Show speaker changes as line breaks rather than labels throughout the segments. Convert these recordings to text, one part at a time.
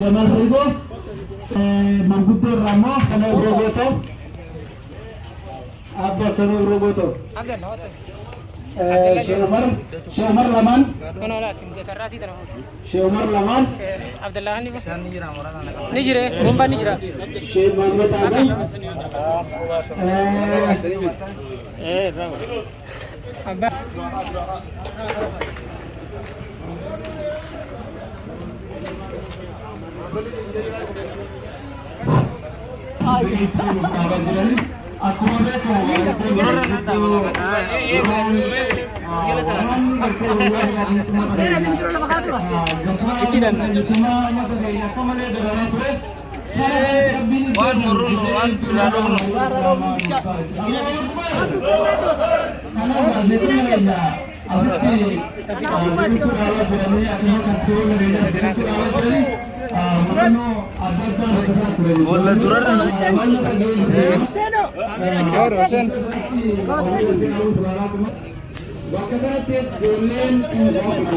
Jamaal Saidoo, manguddoo irraa immoo Sanoo Rogootoo, Abba Sanoo Rogootoo, Sheekh Umar, Sheekh Umar lamaan, Sheekh Umar lamaan,
Ni jire, bombaan ni jira.
Sheekh Muhammad Adam,
Abbaa.
Akkuma beekamu
Waan morruun waan biraa dhofnu. Boolla durarra
Bakka kanatti ijoolleen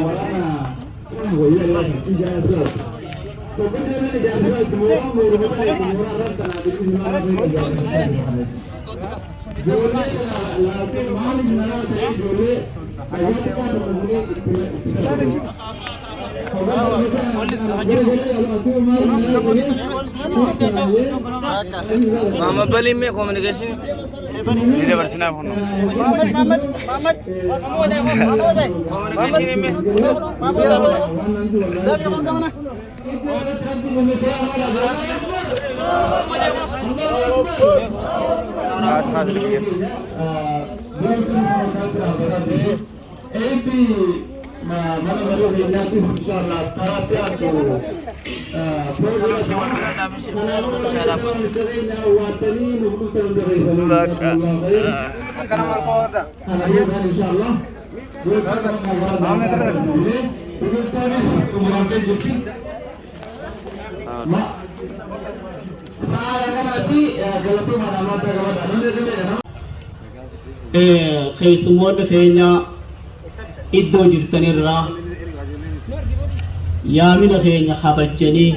waraana
Maama Baliin mee kominikeeshinii ni dabarsinaaf kunoo. Kominikeeshinii mee.
Eebbi mana maree keenyaatti inshallah karaatti aantu
Keessummoonni keenya iddoo jirtanirraa yaamina keenya kabajjanii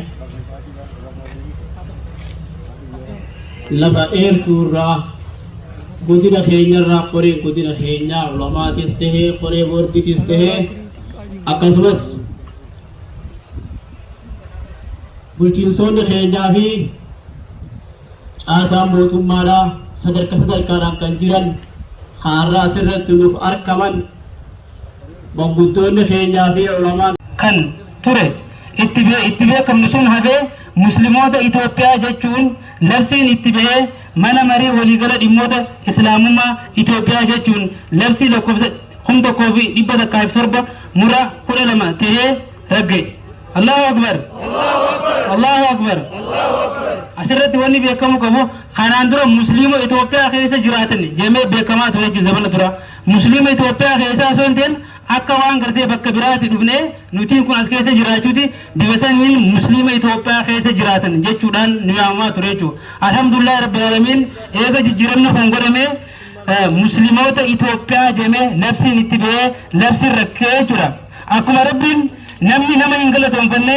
lafa dheertuurraa godina keenyarraa koreen godina keenyaa ulamaatis tahee koree boordiitis tahee akkasumas bulchiinsoonni keenyaa fi caasaan mootummaadhaa sadarka sadarkaadhaan kan jiran har'a asirratti nuuf argaman manguddoonni keenyaa fi ulamaan
Kan ture itti itti beekamnu sun hafee Muslimoota Itoophiyaa jechuun labsiin itti bahee Mana Marii Waliigala Dhimmoota Islaamummaa Itoophiyaa jechuun labsii lakkoofsa 1107 mura 12 tahee ragga'e. Allahu Akbar! Allahu Akbar! Asirratti wanni beekamuu qabu, kanaan dura Musliima Itoophiyaa keessa jiraatan jedhamee beekamaa ture jechuudha zamana dura. Musliima Itoophiyaa keessaa osoo hin ta'in akka waan gartee bakka biraatti dhufnee nutiin kun as keessa jiraachuuti bifa saniin Musliima Itoophiyaa keessa jiraatan jechuudhaan nu yaamamaa ture jechuudha. Alhamdulillah Rabbil Alamiin, eega jijjiiramni kun godhamee Musliimoota Itoophiyaa jedhamee labsiin itti ba'ee labsiin rakkee jechuudha. Akkuma Rabbiin namni nama hin galatoonfanne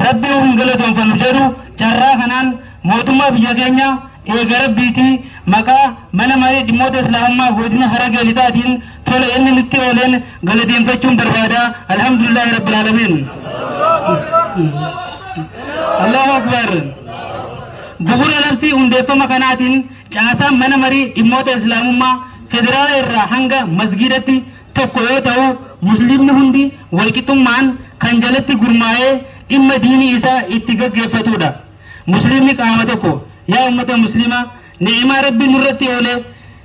Rabbii hin galatoonfannu jedhu, carraa kanaan mootummaa biyya keenyaa eega Rabbiitii maqaa Mana Marii Dhimmoota Islaamummaa Godina Harargee Lixaatiin tola inni nutti ooleen galateeffachuun barbaada. Alhamdulillaahi Rabbil Aalamiin. Allahu Akbar. Bu'uura labsii hundeeffama kanaatiin caasaan Mana Marii Dhimmoota Islaamummaa federaala irraa hanga masgiidatti tokko yoo ta'u, Muslimni hundi walqixxummaan kan jalatti gurmaa'ee dhimma diinii isaa itti gaggeeffatuudha. Muslimni qaama tokko. Yaa ummata Muslimaa, ni'imaa Rabbiin nurratti oole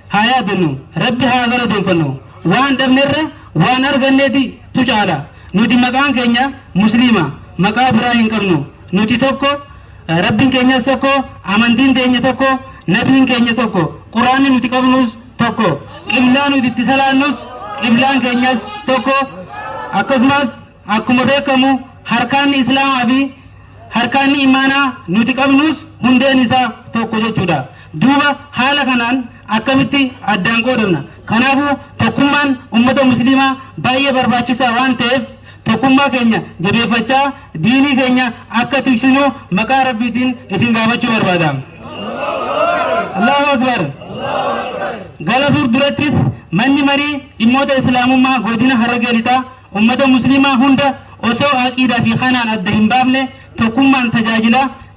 haa yaadannu, Rabbi haa galateeffannu. Waan dhabnerra waan arganneeti tu caala. Nuti maqaan keenya Muslima, maqaa biraa hin qabnu. Nuti tokko, Rabbiin keenyas tokko, amantiin teenya tokko, nabiin keenya tokko, Qur'aanni nuti qabnus tokko, qiblaa nuti itti salaannus qiblaan keenyas tokko. Akkasumas akkuma beekamu harkaanni Islaamaa fi harkaanni imaanaa nuti qabnus hundeen isaa tokko jechuudha. Duuba haala kanaan akkamitti addaan qoodamna? Kanaafuu tokkummaan ummata Musliimaa baay'ee barbaachisaa waan ta'eef tokkummaa keenya jabeeffachaa diinii keenya akka tiksinu maqaa Rabbiitiin isin gaafachuu barbaada. Allahu Akbar. Gara fuuldurattis manni marii dhimmoota Islaamummaa godina Harargee Lixaa ummata Musliimaa hunda osoo aqiidaa fi kanaan adda hin baafne tokkummaan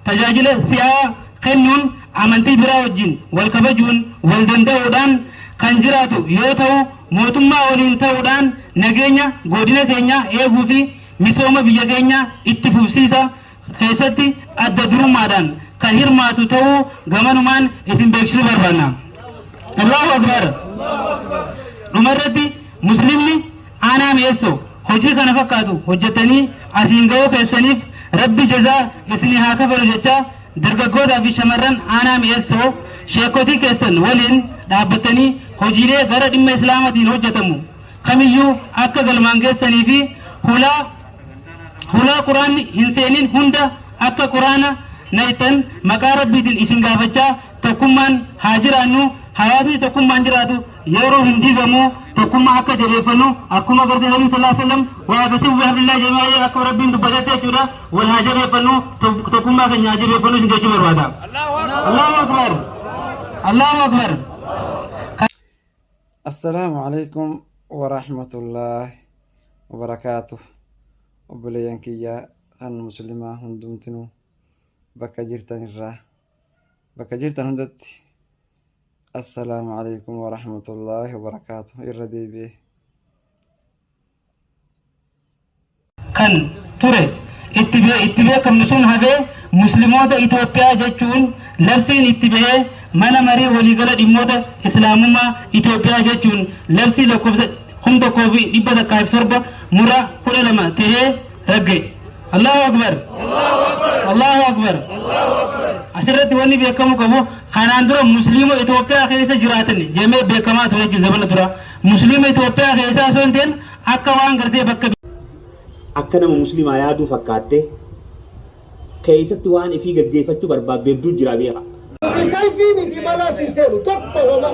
tajaajila si'aa kennuun amantii biraa wajjin wal kabajuun wal danda'uudhaan kan jiraatu yoo ta'u, mootummaa waliin ta'uudhaan nageenya godina keenya eeguu fi misooma biyya keenya itti fufsiisa keessatti adda durummaadhaan kan hirmaatu ta'uu gamanumaan isin beeksisuu barbaanna. Allahu Akbar. Dhumarratti, Muslimni aanaa Mi'eessoo hojii kana fakkaatu hojjetanii asiin ga'uu keessaniif Rabbi jazaa isinii haa kafalu jechaa, dargaggootaa fi shamarran aanaa Mi'eessoo sheekotii keessan waliin dhaabbattanii hojiilee gara dhimma Islaamaatiin hojjetamu kamiyyuu akka galmaan geessanii fi hulaa Quraanni hin seenin hunda akka Quraana naytan maqaa Rabbiitiin isin gaafachaa, tokkummaan haa jiraannu. Hawaasni tokkummaan jiraatu yeroo hin diigamu. Tokkummaa akka jabeeffannu, akkuma gartee Nabiin sallallahu alaihi wasallam "واعتصموا بحبل الله جميعا" akkuma Rabbiin dubbatetti jechuudha. Wal haa jabeeffannu, tokkummaa keenya haa jabeeffannu isin jechuu barbaada. Allahu Akbar. Allahu Akbar.
السلام عليكم ورحمة الله وبركاته. Obboleeyyan kiyya kan Muslimaa hundumtinuu, bakka jirtan irraa, bakka jirtan hundatti, السلام عليكم ورحمة الله وبركاته irra deebi'e.
Kan ture itti beekamnu sun hafee, Musliimoota Itoophiyaa jechuun labsiin itti bahee, mana marii waliigala dhimmoota Islaamummaa Itoophiyaa jechuun labsii lakkoofsa 1107-12 tahee ragga'e. Allahu Akbar! Allahu Akbar! Asirratti wanni beekamu qabu, kanaan dura Musliima Itoophiyaa keessa jiraatan jemee beekamaa ture jechuudha zamana dura. Musliima Itoophiyaa keessa osoo hin ta'in akka waan gartee bakka
akka nama Muslimaa yaaduu fakkaatte keessatti waan ifii gaggeeffachuu barbaaddu hedduu jira, beeka.
Kayfii miti, balaa sin seenu tokko homa.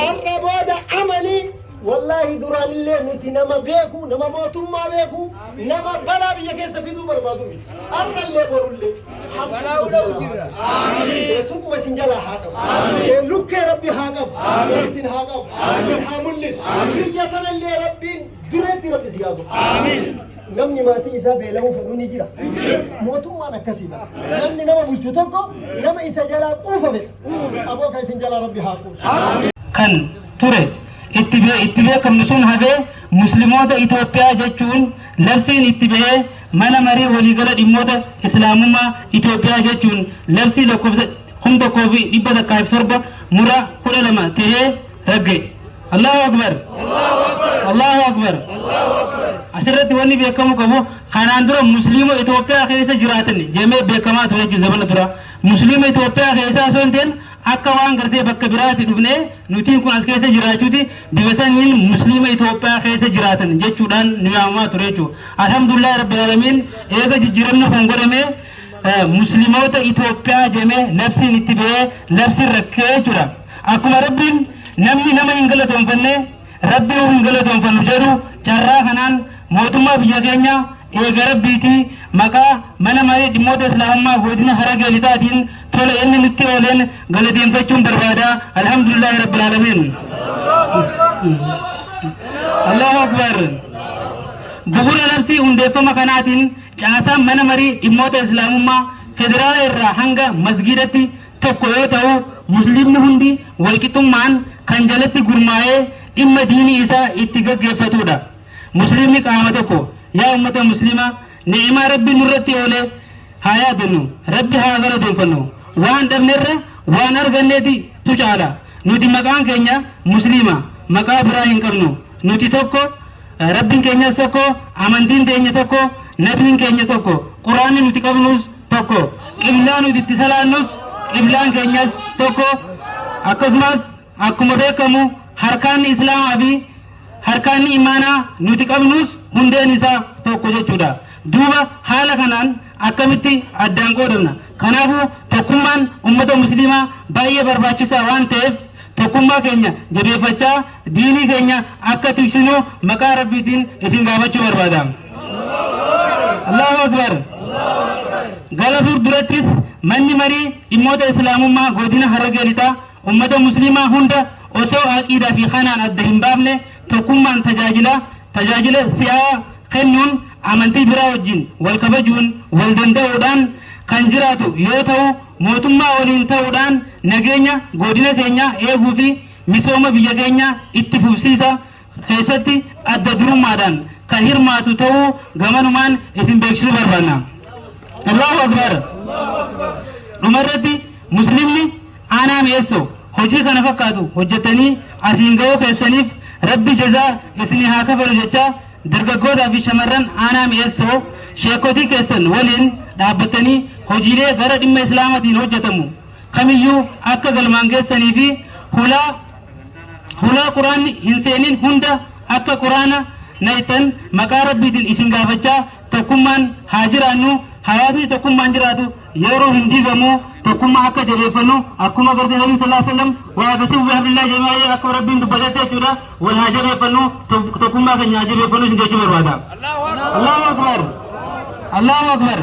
Har'a booda amanii, wallaahi duraanillee nuti nama beeku, nama mootummaa beeku, nama balaa biyya keessa fiduu barbaadu miti. Har'allee borullee. Tuquma isin jalaa haa qabu. Lukkee Rabbi haa qabu. Isin haa qabu. Isin haa mul'isu. Biyya tanallee Rabbiin dureetti Rabbi si haa godhu. Namni maatii isaa beela'uu fedhu ni jira. Mootummaan akkasiidha. Namni nama bulchu tokko nama isa jalaa quufame. Aboo, kan isin jalaa Rabbi haa quusu.
Kan ture itti beekamnu sun hafee, Musliimoota Itoophiyaa jechuun labsiin itti bahee, mana marii waliigala dhimmoota Islaamummaa Itoophiyaa jechuun labsii lakkoofsa 1107-12 tahee ragga'e. Allahu Akbar! Allahu Akbar! Asirratti wanni beekamu qabu, kanaan dura Musliima Itoophiyaa keessa jiraatan jemee beekamaa ture jechuudha zamana dura. Musliima Itoophiyaa keessa osoo hin ta'in akka waan gartee bakka biraatti dhufnee nutiin kun as keessa jiraachuuti bifa saniin Musliima Itoophiyaa keessa jiraatan jechuudhaan nu yaamamaa ture jechuudha. الحمد لله رب العالمين, eega jijjiiramni kun godhame Musliimoota Itoophiyaa jemee labsiin itti bahee labsiin rakkee jechuudha. Akkuma Rabbiin "Namni nama hin galatoonfanne Rabbii hin galatoonfannu" jedhu, carraa kanaan mootummaa biyya keenya eega Rabbiitii maqaa mana marii dhimmoota Islaamummaa godina Harargee Lixaatiin tola inni nutti ooleen galateeffachuun barbaada. الحمد لله رب العالمين. Allahu Akbar. Bu'uura labsii hundeeffama kanaatiin caasaan mana marii dhimmoota Islaamummaa federaala irraa hanga masgiidatti tokko yoo ta'u, Musliimni hundi walqixxummaan kan jalatti gurmaa'ee dhimma diinii isaa itti gaggeeffatudha. Musliimni qaama tokko. Yaa ummata Musliimaa, ni'imaa Rabbi nurratti oole haa yaadannu, Rabbi haa galateeffannu. Waan dhabnerra waan arganneeti tu caala. Nuti maqaan keenya Musliima, maqaa biraa hin qabnu. Nuti tokko, Rabbiin keenyas tokko, amantiin teenya tokko, nabiin keenya tokko, Quraanni nuti qabnus tokko, qiblaa nuti itti salaannus qiblaan keenyas tokko. Akkasumas akkuma beekamu harkaanni Islaamaa fi harkaanni imaanaa nuti qabnus hundeen isaa tokko jechuudha. Duuba haala kanaan akkamitti addaan qoodamna? Kanaafuu tokkummaan ummata Musliimaa baay'ee barbaachisaa waan ta'eef, tokkummaa keenya jabeeffachaa diinii keenya akka tiksinu maqaa Rabbiitiin isin gaafachuu barbaada. Allahu Akbar. Gara fuuldurattis manni marii dhimmoota Islaamummaa godina Harargee Lixaa ummata Musliimaa hunda osoo aqiidaa fi kanaan adda hin baafne tokkummaan tajaajila tajaajila si'aa kennuun amantii biraa wajjin wal kabajuun wal danda'uudhaan kan jiraatu yoo ta'u, mootummaa waliin ta'uudhaan nageenya godina keenyaa eeguu fi misooma biyya keenyaa itti fufsiisa keessatti adda durummaadhaan kan hirmaatu ta'uu gamanumaan isin beeksisuu barbaanna. Allahu Akbar. Dhumarratti, Muslimni aanaa Mi'eessoo hojii kana fakkaatu hojjetanii asiin ga'uu keessaniif Rabbi jazaa isinii haa kafalu jechaa, dargaggootaa fi shamarran aanaa Mi'eessoo sheekotii keessan waliin dhaabbatanii hojiilee gara dhimma Islaamaatiin hojjetamu kamiyyuu akka galmaan geessanii fi hulaa hulaa Quraanni hin seenin hunda akka Quraana naytan maqaa Rabbiitiin isin gaafachaa, tokkummaan haa jiraannu. Hawaasni tokkummaan jiraatu yeroo hin diigamu. Tokkummaa akka jabeeffannu, akkuma gartee Nabiin sallallahu alaihi wasallam "واعتصموا بحبل الله جميعا" akkuma Rabbiin dubbatetti jechuudha. Wal haa jabeeffannu, tokkummaa keenya haa jabeeffannu isin jechuu barbaada. Allahu Akbar. Allahu Akbar.